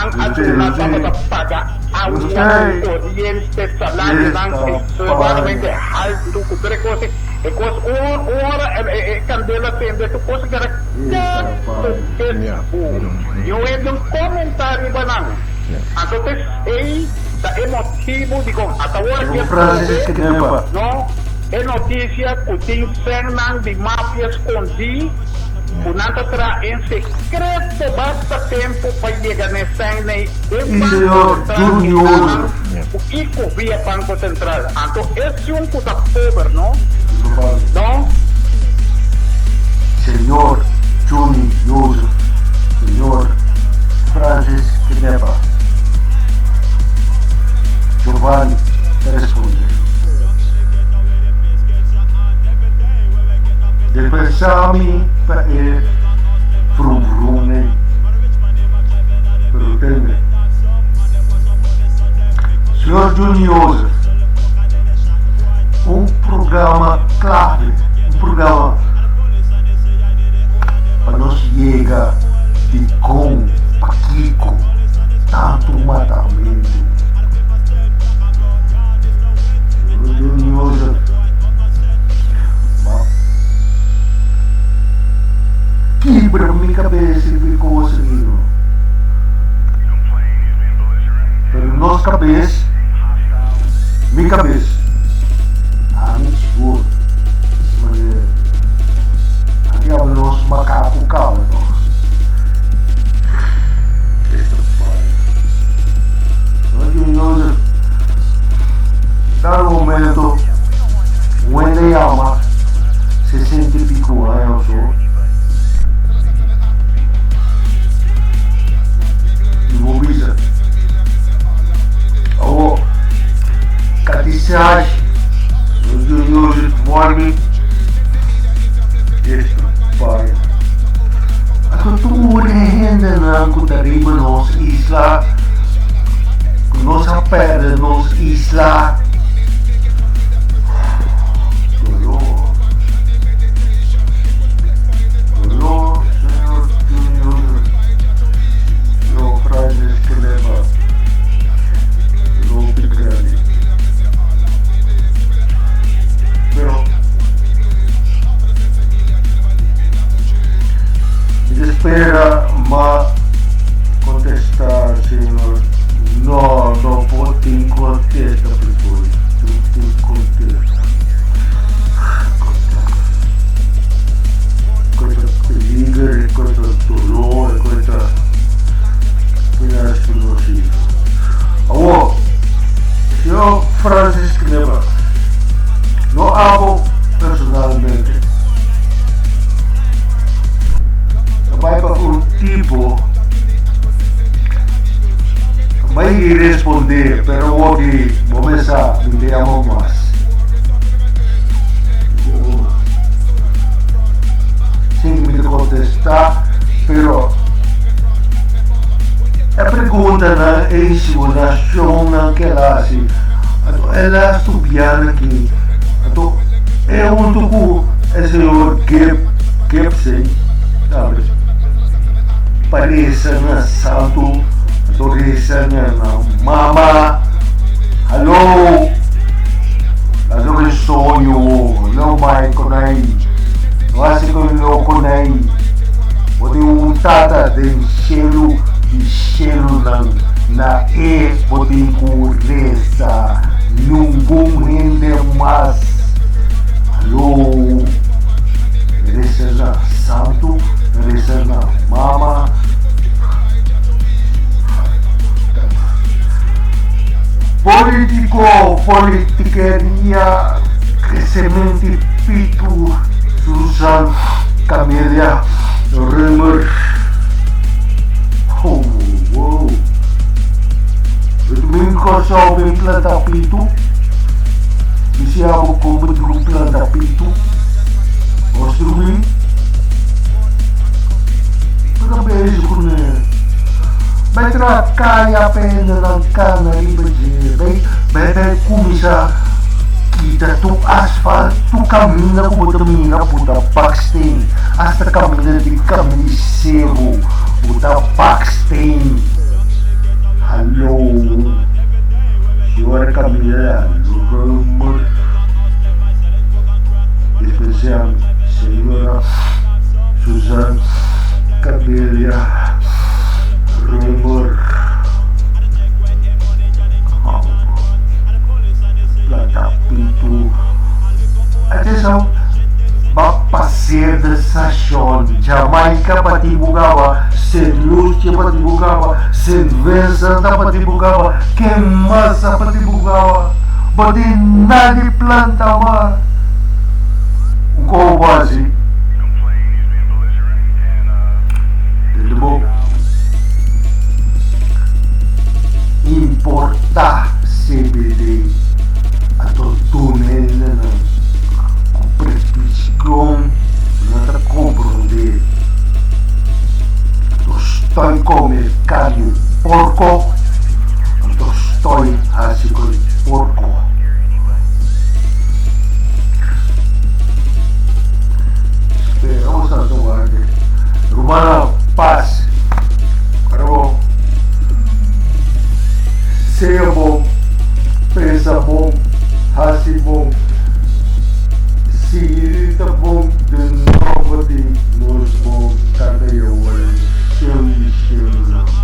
Nan a duna tabata paga awa ku koriente, salarionan ekstremadamente haltu ku tur e kos ei. E kos un ora e kandela sende tur kos a keda ketu ketu. Niun hende no komentá riba nan. Anto ta esei ta e motibu dikon ata ora ki e pone no e notisia ku tin sènnan di mafia skondí. Ku nan ta traha en sekreto basta tempu pa yega n'e sènei den Banko Sentral i nan ku i ku via Banko Sentral. Anto esun ku ta pober no, no. Señor Johnny Joseph, Señor Francis Kenepa, Giovanni ta responde. Defensa mi pa e vrum-vrum ei. Pero tende. Señor Johnny Joseph, un programa clave, un programa pa nos yega dikon, pakiko tantu matamentu. Señor Johnny Joseph, ma kibra mi kabes riba e kos aki no. Pero nos kabes, mi kabes, ami sigur, manera aki aba nos makaku kaba no. Esta pai. Nos Dado momento, un hende yama, 60 y pico aña of so, y bo bisa, Awo, Katisashi, nos juniors mormi, esta pai. Anto tur e hendenan ku ta riba nos isla, ku nos a perde nos isla. Dolor. Dolor, señor Junior. Yo, Francis Keleba. Lopi grandi. Pero, mi ta spera ma contesta, señor. No, no por tin contesta, Playboy. No tin contesta. Contra peliger, contra dolor, contra penas conocido. Awor, señor Francis Knebber, no abo personalmente. Ta bai pa un tipo Bai di respondé, pero awor di bo mesa mi ta yama mas. Sin ku mi ta kontestá, pero e preguntanan, e insinuashonnan ku el a hasi, anto el a studiá aki, anto e huntu ku e señor Gibson tambe parese na santu. Anto resa na mama, Hallo! Laga mi soño, no bai con ai, no hasi con loco nai. Bo tin un tata den shelu di shelunan, na e bo tin ku resa, nungun hende mas. Hallo! Resa na santu, resa na mama. Politico, politikeria, crecemento y pitu, Susan, Camelia, Römer. Oh, wow. Domingo Kòrsou bin planta pitu. Mi si abo kon bo tin ku planta pitu. Nos drumi. Bo ta bezig ku ne. Bai traha kaya pa hendenan kana riba dje. Bai bai bai kuminsá kita tur asfalt, tur kaminda ku bo ta mira bo ta baksteen. Asta kaminda di kaminda di seru bo ta baksteen. Jamaica pa tin bu kaba, Sint Lucia pa tin bu kaba, Sint Vincent ta pa tin bu kaba, ken mas ta pa tin bu kaba? Bo tin nada di planta mas. Un koho bo hasi? Tende bo? Importá CBD anto duna hendenan ku preskripshon ku nan ta komprondé. Anto stoi kome karni porko, anto stoi hasi koi porko. Spera Santo warde. Rumannan, pas. Ora bo sea bon, pensa bon, hasi bon, sigui ta bon den nomber di nos bon Tata Yahweh den shelu di shelunan.